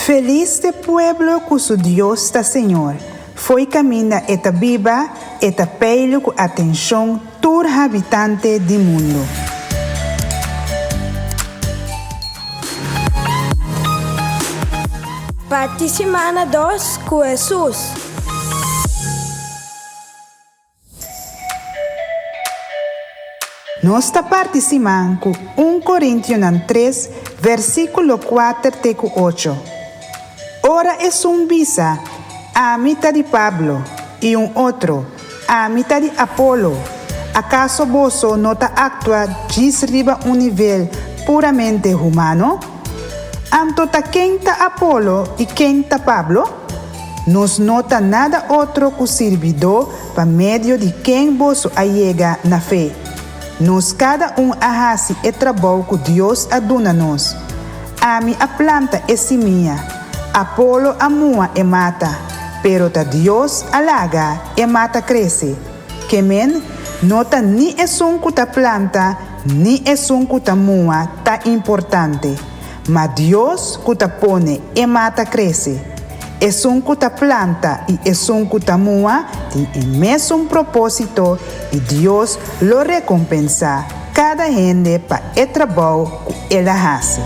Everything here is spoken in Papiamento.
Felis t'e pueblo ku su Dios ta Señor, fo'i kaminda e ta biba, e ta peilu ku atenshon tur habitante di mundu. Parti simana dos ku Hesus. Nos ta parti siman ku un Korintionan tres, versíkulo kuater te ku ocho. Ora esun bisa, Ami ta di Pablo, i un otro, Ami ta di Apolo, akaso boso no ta aktua djis riba un nivel puramente humano? Anto ta ken ta Apolo i ken ta Pablo? Nos no ta nada otro ku sirbidó pa medio di ken boso a yega na fe. Nos kada un a hasi e trabou ku Dios a duna nos. Ami a planta e simia, Apolo a mua e mata, pero ta Dios a laga e mata krese. Ke men, no ta ni esun ku ta planta ni esun ku ta mua ta importante, ma Dios ku ta pone e mata krese. Esun ku ta planta i esun ku ta mua tin e mesun propósito i Dios lo rekompensá kada hende pa e trabou ku el a hasi.